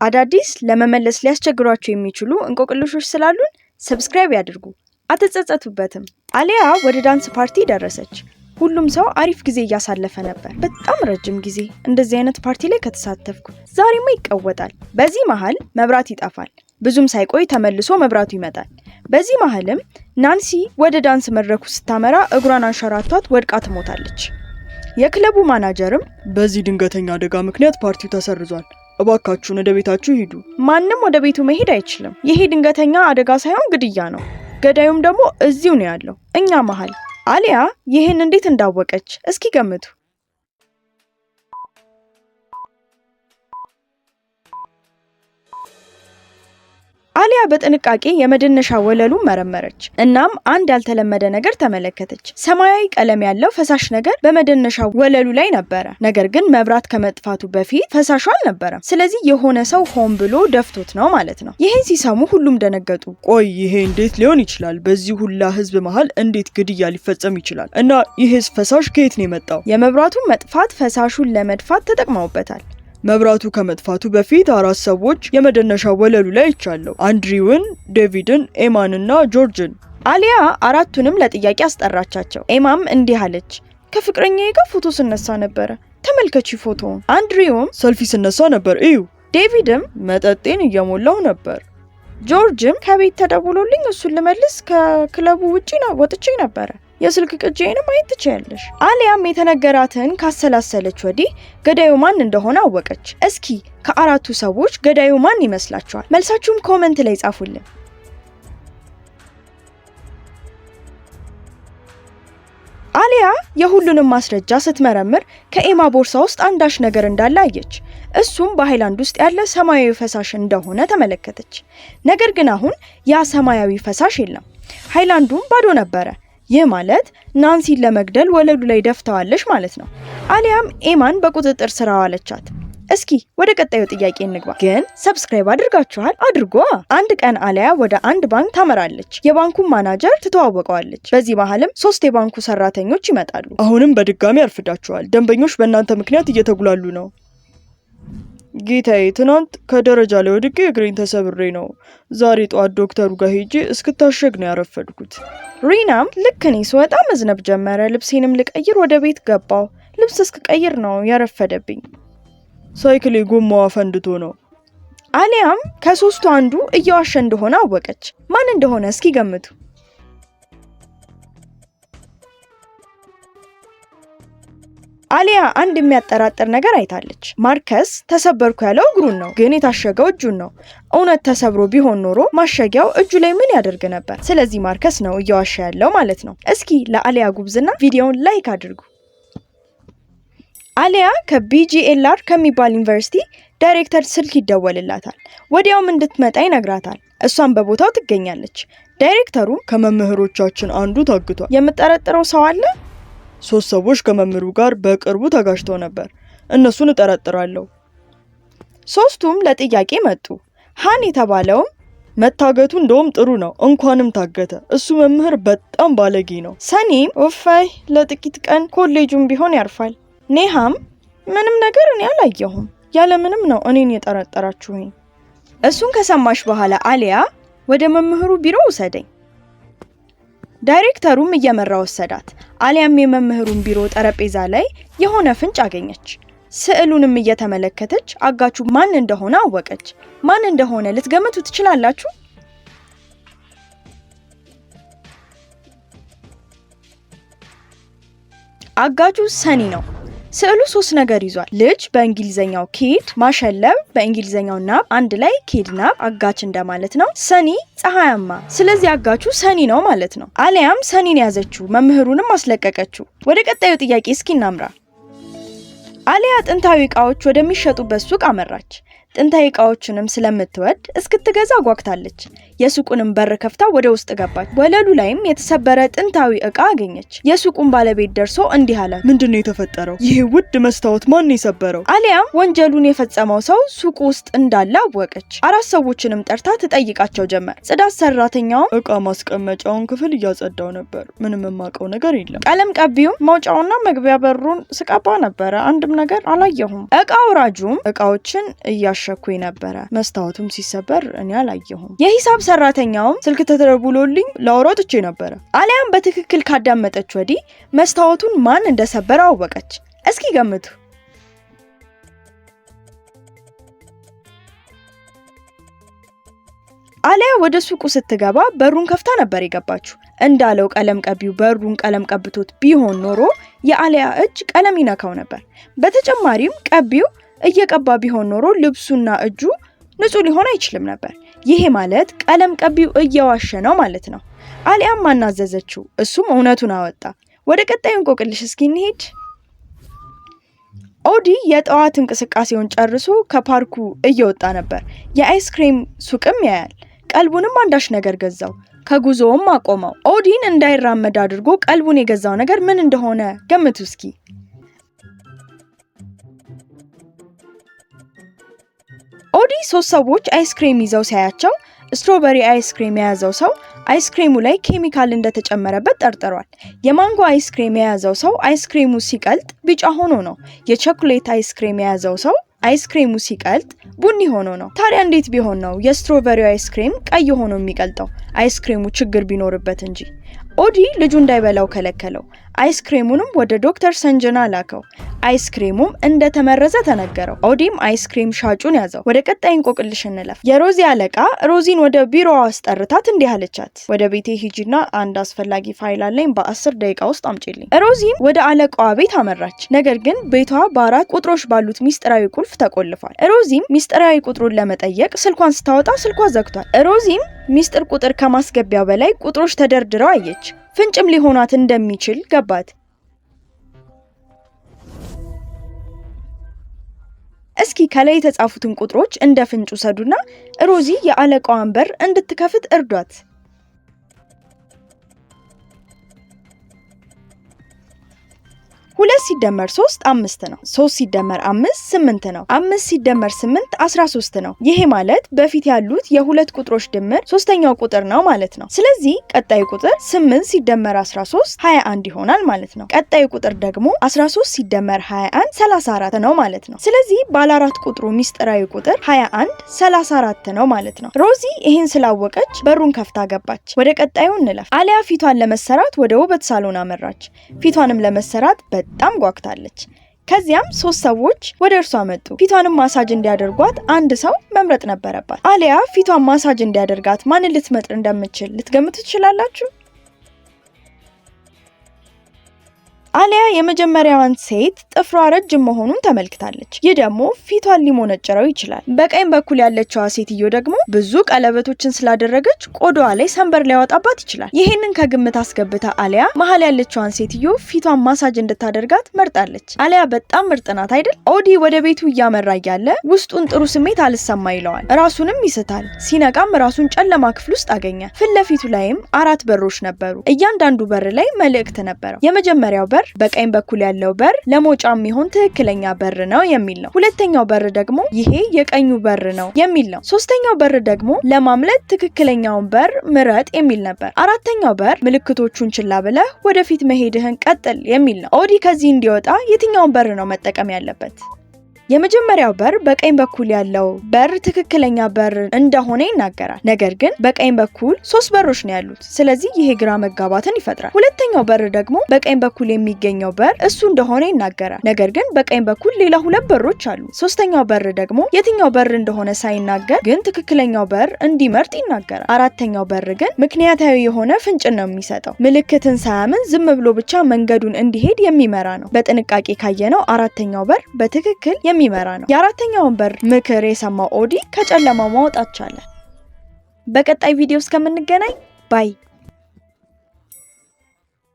አዳዲስ ለመመለስ ሊያስቸግሯቸው የሚችሉ እንቆቅልሾች ስላሉን subscribe ያድርጉ። አትጸጸቱበትም። አሊያ ወደ ዳንስ ፓርቲ ደረሰች። ሁሉም ሰው አሪፍ ጊዜ እያሳለፈ ነበር። በጣም ረጅም ጊዜ እንደዚህ አይነት ፓርቲ ላይ ከተሳተፍኩ ዛሬማ ይቀወጣል። በዚህ መሃል መብራት ይጠፋል። ብዙም ሳይቆይ ተመልሶ መብራቱ ይመጣል። በዚህ መሃልም ናንሲ ወደ ዳንስ መድረኩ ስታመራ እግሯን አንሸራቷት ወድቃ ትሞታለች። የክለቡ ማናጀርም በዚህ ድንገተኛ አደጋ ምክንያት ፓርቲው ተሰርዟል፣ እባካችሁን ወደ ቤታችሁ ሂዱ። ማንም ወደ ቤቱ መሄድ አይችልም። ይሄ ድንገተኛ አደጋ ሳይሆን ግድያ ነው። ገዳዩም ደግሞ እዚሁ ነው ያለው፣ እኛ መሃል። አሊያ ይህን እንዴት እንዳወቀች እስኪ ገምቱ። አሊያ በጥንቃቄ የመደነሻ ወለሉን መረመረች። እናም አንድ ያልተለመደ ነገር ተመለከተች። ሰማያዊ ቀለም ያለው ፈሳሽ ነገር በመደነሻ ወለሉ ላይ ነበረ። ነገር ግን መብራት ከመጥፋቱ በፊት ፈሳሹ አልነበረም። ስለዚህ የሆነ ሰው ሆን ብሎ ደፍቶት ነው ማለት ነው። ይህን ሲሰሙ ሁሉም ደነገጡ። ቆይ ይሄ እንዴት ሊሆን ይችላል? በዚህ ሁላ ህዝብ መሃል እንዴት ግድያ ሊፈጸም ይችላል? እና ይሄስ ፈሳሽ ከየት ነው የመጣው? የመብራቱን መጥፋት ፈሳሹን ለመድፋት ተጠቅመውበታል። መብራቱ ከመጥፋቱ በፊት አራት ሰዎች የመደነሻ ወለሉ ላይ አይቻለሁ። አንድሪውን፣ ዴቪድን፣ ኤማን እና ጆርጅን። አሊያ አራቱንም ለጥያቄ አስጠራቻቸው። ኤማም እንዲህ አለች፣ ከፍቅረኛዬ ጋር ፎቶ ስነሳ ነበረ፣ ተመልከቺ ፎቶውን። አንድሪውም ሰልፊ ስነሳ ነበር እዩ። ዴቪድም መጠጤን እየሞላሁ ነበር። ጆርጅም ከቤት ተደውሎልኝ እሱን ልመልስ ከክለቡ ውጪ ነው ወጥቼ ነበረ። የስልክ ቅጂዬንም ማየት ትችያለሽ። አሊያም የተነገራትን ካሰላሰለች ወዲህ ገዳዩ ማን እንደሆነ አወቀች። እስኪ ከአራቱ ሰዎች ገዳዩ ማን ይመስላችኋል? መልሳችሁም comment ላይ ጻፉልን። አሊያ የሁሉንም ማስረጃ ስትመረምር ከኤማ ቦርሳ ውስጥ አንዳች ነገር እንዳለ አየች። እሱም በሃይላንድ ውስጥ ያለ ሰማያዊ ፈሳሽ እንደሆነ ተመለከተች። ነገር ግን አሁን ያ ሰማያዊ ፈሳሽ የለም። ሃይላንዱም ባዶ ነበረ። ይህ ማለት ናንሲን ለመግደል ወለሉ ላይ ደፍተዋለች ማለት ነው። አሊያም ኤማን በቁጥጥር ስር አዋለቻት። እስኪ ወደ ቀጣዩ ጥያቄ እንግባ። ግን subscribe አድርጋችኋል? አድርጓ። አንድ ቀን አሊያ ወደ አንድ ባንክ ታመራለች። የባንኩን ማናጀር ትተዋወቀዋለች። በዚህ መሀልም ሶስት የባንኩ ሰራተኞች ይመጣሉ። አሁንም በድጋሚ አርፍዳችኋል። ደንበኞች በእናንተ ምክንያት እየተጉላሉ ነው። ጌታዬ፣ ትናንት ከደረጃ ላይ ወድቄ እግሬን ተሰብሬ ነው። ዛሬ ጠዋት ዶክተሩ ጋር ሄጄ እስክታሸግ ነው ያረፈድኩት። ሪናም ልክ እኔ ስወጣ መዝነብ ጀመረ። ልብሴንም ልቀይር ወደ ቤት ገባው። ልብስ እስክቀይር ነው ያረፈደብኝ። ሳይክሌ ጎማዋ ፈንድቶ ነው። አሊያም ከሶስቱ አንዱ እየዋሸ እንደሆነ አወቀች። ማን እንደሆነ እስኪ ገምቱ። አሊያ አንድ የሚያጠራጥር ነገር አይታለች። ማርከስ ተሰበርኩ ያለው እግሩን ነው፣ ግን የታሸገው እጁን ነው። እውነት ተሰብሮ ቢሆን ኖሮ ማሸጊያው እጁ ላይ ምን ያደርግ ነበር? ስለዚህ ማርከስ ነው እየዋሸ ያለው ማለት ነው። እስኪ ለአሊያ ጉብዝና ቪዲዮውን like አድርጉ። አሊያ ከቢጂኤልአር ከሚባል ዩኒቨርሲቲ ዳይሬክተር ስልክ ይደወልላታል። ወዲያውም እንድትመጣ ይነግራታል። እሷም በቦታው ትገኛለች። ዳይሬክተሩም ከመምህሮቻችን አንዱ ታግቷል። የምጠረጥረው ሰው አለ? ሶስት ሰዎች ከመምህሩ ጋር በቅርቡ ተጋጭተው ነበር። እነሱን እጠረጥራለሁ። ሶስቱም ለጥያቄ መጡ። ሃን የተባለውም መታገቱ እንደውም ጥሩ ነው፣ እንኳንም ታገተ። እሱ መምህር በጣም ባለጌ ነው። ሰኒም ኦፋይ ለጥቂት ቀን ኮሌጁም ቢሆን ያርፋል። ኔሃም ምንም ነገር እኔ አላየሁም፣ ያለምንም ነው እኔን የጠረጠራችሁኝ። እሱን ከሰማሽ በኋላ አሊያ ወደ መምህሩ ቢሮ ውሰደኝ። ዳይሬክተሩም እየመራ ወሰዳት። አሊያም የመምህሩን ቢሮ ጠረጴዛ ላይ የሆነ ፍንጭ አገኘች። ስዕሉንም እየተመለከተች አጋቹ ማን እንደሆነ አወቀች። ማን እንደሆነ ልትገምቱ ትችላላችሁ? አጋቹ ሰኒ ነው። ስዕሉ ሶስት ነገር ይዟል። ልጅ በእንግሊዘኛው kid፣ ማሸለብ በእንግሊዘኛው nap፣ አንድ ላይ kidnap አጋች እንደማለት ነው። ሰኒ ፀሐያማ፣ ስለዚህ አጋቹ ሰኒ ነው ማለት ነው። አሊያም ሰኒን ያዘችው፣ መምህሩንም አስለቀቀችው። ወደ ቀጣዩ ጥያቄ እስኪ እናምራ። አሊያ ጥንታዊ እቃዎች ወደሚሸጡበት ሱቅ አመራች። ጥንታዊ እቃዎችንም ስለምትወድ እስክትገዛ ጓግታለች። የሱቁንም በር ከፍታ ወደ ውስጥ ገባች። ወለሉ ላይም የተሰበረ ጥንታዊ እቃ አገኘች። የሱቁን ባለቤት ደርሶ እንዲህ አላት፣ ምንድን ነው የተፈጠረው? ይሄ ውድ መስታወት ማን የሰበረው? አሊያም ወንጀሉን የፈጸመው ሰው ሱቁ ውስጥ እንዳለ አወቀች። አራት ሰዎችንም ጠርታ ትጠይቃቸው ጀመር። ጽዳት ሰራተኛውም እቃ ማስቀመጫውን ክፍል እያጸዳው ነበር። ምንም የማውቀው ነገር የለም። ቀለም ቀቢውም መውጫውና መግቢያ በሩን ስቀባ ነበረ፣ አንድም ነገር አላየሁም። እቃ አውራጁም እቃዎችን እያሸገ እያሸኩኝ ነበረ። መስታወቱም ሲሰበር እኔ አላየሁም። የሂሳብ ሰራተኛውም ስልክ ተደውሎልኝ ላወራ ወጥቼ ነበረ። አሊያም በትክክል ካዳመጠች ወዲህ መስታወቱን ማን እንደሰበረው አወቀች። እስኪ ገምቱ። አሊያ ወደ ሱቁ ስትገባ በሩን ከፍታ ነበር የገባችው። እንዳለው ቀለም ቀቢው በሩን ቀለም ቀብቶት ቢሆን ኖሮ የአሊያ እጅ ቀለም ይነካው ነበር። በተጨማሪም ቀቢው እየቀባ ቢሆን ኖሮ ልብሱና እጁ ንጹህ ሊሆን አይችልም ነበር። ይሄ ማለት ቀለም ቀቢው እየዋሸ ነው ማለት ነው። አሊያም አናዘዘችው፣ እሱም እውነቱን አወጣ። ወደ ቀጣዩ እንቆቅልሽ እስኪ እንሂድ። ኦዲ የጠዋት እንቅስቃሴውን ጨርሶ ከፓርኩ እየወጣ ነበር። የአይስክሬም ሱቅም ያያል። ቀልቡንም አንዳች ነገር ገዛው። ከጉዞውም አቆመው። ኦዲን እንዳይራመድ አድርጎ ቀልቡን የገዛው ነገር ምን እንደሆነ ገምቱ እስኪ። ኦዲ ሶስት ሰዎች አይስክሬም ይዘው ሲያያቸው strawberry አይስክሬም የያዘው ሰው አይስክሬሙ ላይ ኬሚካል እንደተጨመረበት ጠርጥሯል። የማንጎ አይስክሬም የያዘው ሰው አይስክሬሙ ሲቀልጥ ቢጫ ሆኖ ነው። የቸኮሌት አይስክሬም የያዘው ሰው አይስክሬሙ ሲቀልጥ ቡኒ ሆኖ ነው። ታዲያ እንዴት ቢሆን ነው የ strawberry አይስክሬም ቀይ ሆኖ የሚቀልጠው? አይስክሬሙ ችግር ቢኖርበት እንጂ። ኦዲ ልጁ እንዳይበላው ከለከለው። አይስክሬሙንም ወደ ዶክተር ሰንጀና ላከው። አይስክሬሙም እንደተመረዘ ተነገረው። ኦዲም አይስክሬም ሻጩን ያዘው። ወደ ቀጣይ እንቆቅልሽ እንለፍ። የሮዚ አለቃ ሮዚን ወደ ቢሮዋ አስጠርታት እንዲህ አለቻት። ወደ ቤቴ ሂጂና አንድ አስፈላጊ ፋይል አለኝ፣ በ10 ደቂቃ ውስጥ አምጪልኝ። ሮዚም ወደ አለቃዋ ቤት አመራች። ነገር ግን ቤቷ በአራት ቁጥሮች ባሉት ሚስጥራዊ ቁልፍ ተቆልፏል። ሮዚም ሚስጥራዊ ቁጥሩን ለመጠየቅ ስልኳን ስታወጣ ስልኳ ዘግቷል። ሮዚም ሚስጥር ቁጥር ከማስገቢያው በላይ ቁጥሮች ተደርድረው አየች። ፍንጭም ሊሆናት እንደሚችል ገባት። እስኪ ከላይ የተጻፉትን ቁጥሮች እንደ ፍንጭ ውሰዱና ሮዚ የአለቃዋን በር እንድትከፍት እርዷት። 2 ሲደመር 3 5 ነው። 3 ሲደመር 5 8 ነው። 5 ሲደመር 8 13 ነው። ይሄ ማለት በፊት ያሉት የሁለት ቁጥሮች ድምር ሶስተኛው ቁጥር ነው ማለት ነው። ስለዚህ ቀጣዩ ቁጥር 8 ሲደመር 13 21 ይሆናል ማለት ነው። ቀጣዩ ቁጥር ደግሞ 13 ሲደመር 21 34 ነው ማለት ነው። ስለዚህ ባለ አራት ቁጥሩ ሚስጥራዊ ቁጥር 21 34 ነው ማለት ነው። ሮዚ ይህን ስላወቀች በሩን ከፍታ ገባች። ወደ ቀጣዩ እንለፍ። አሊያ ፊቷን ለመሰራት ወደ ውበት ሳሎን አመራች። ፊቷንም ለመሰራት በጣም ጓግታለች። ከዚያም ሶስት ሰዎች ወደ እርሷ መጡ። ፊቷንም ማሳጅ እንዲያደርጓት አንድ ሰው መምረጥ ነበረባት። አሊያ ፊቷን ማሳጅ እንዲያደርጋት ማንን ልትመርጥ እንደምትችል ልትገምቱ ትችላላችሁ? አሊያ የመጀመሪያዋን ሴት ጥፍሯ ረጅም መሆኑን ተመልክታለች። ይህ ደግሞ ፊቷን ሊሞነጭረው ይችላል። በቀኝ በኩል ያለችዋ ሴትዮ ደግሞ ብዙ ቀለበቶችን ስላደረገች ቆዳዋ ላይ ሰንበር ሊያወጣባት ይችላል። ይህንን ከግምት አስገብታ አሊያ መሀል ያለችዋን ሴትዮ ፊቷን ማሳጅ እንድታደርጋት መርጣለች። አሊያ በጣም ምርጥ ናት አይደል? ኦዲ ወደ ቤቱ እያመራ እያለ ውስጡን ጥሩ ስሜት አልሰማ ይለዋል። ራሱንም ይስታል። ሲነቃም ራሱን ጨለማ ክፍል ውስጥ አገኘ። ፊት ለፊቱ ላይም አራት በሮች ነበሩ። እያንዳንዱ በር ላይ መልእክት ነበረው። የመጀመሪያው በር በቀኝ በኩል ያለው በር ለመውጫ የሚሆን ትክክለኛ በር ነው የሚል ነው። ሁለተኛው በር ደግሞ ይሄ የቀኙ በር ነው የሚል ነው። ሶስተኛው በር ደግሞ ለማምለጥ ትክክለኛውን በር ምረጥ የሚል ነበር። አራተኛው በር ምልክቶቹን ችላ ብለህ ወደፊት መሄድህን ቀጥል የሚል ነው። ኦዲ ከዚህ እንዲወጣ የትኛውን በር ነው መጠቀም ያለበት? የመጀመሪያው በር በቀኝ በኩል ያለው በር ትክክለኛ በር እንደሆነ ይናገራል። ነገር ግን በቀኝ በኩል ሶስት በሮች ነው ያሉት። ስለዚህ ይሄ ግራ መጋባትን ይፈጥራል። ሁለተኛው በር ደግሞ በቀኝ በኩል የሚገኘው በር እሱ እንደሆነ ይናገራል። ነገር ግን በቀኝ በኩል ሌላ ሁለት በሮች አሉ። ሶስተኛው በር ደግሞ የትኛው በር እንደሆነ ሳይናገር ግን ትክክለኛው በር እንዲመርጥ ይናገራል። አራተኛው በር ግን ምክንያታዊ የሆነ ፍንጭን ነው የሚሰጠው። ምልክትን ሳያምን ዝም ብሎ ብቻ መንገዱን እንዲሄድ የሚመራ ነው። በጥንቃቄ ካየነው አራተኛው በር በትክክል የሚመራ ነው። የአራተኛውን በር ምክር የሰማው ኦዲ ከጨለማው ማውጣት ቻለ። በቀጣይ ቪዲዮ እስከምንገናኝ bye።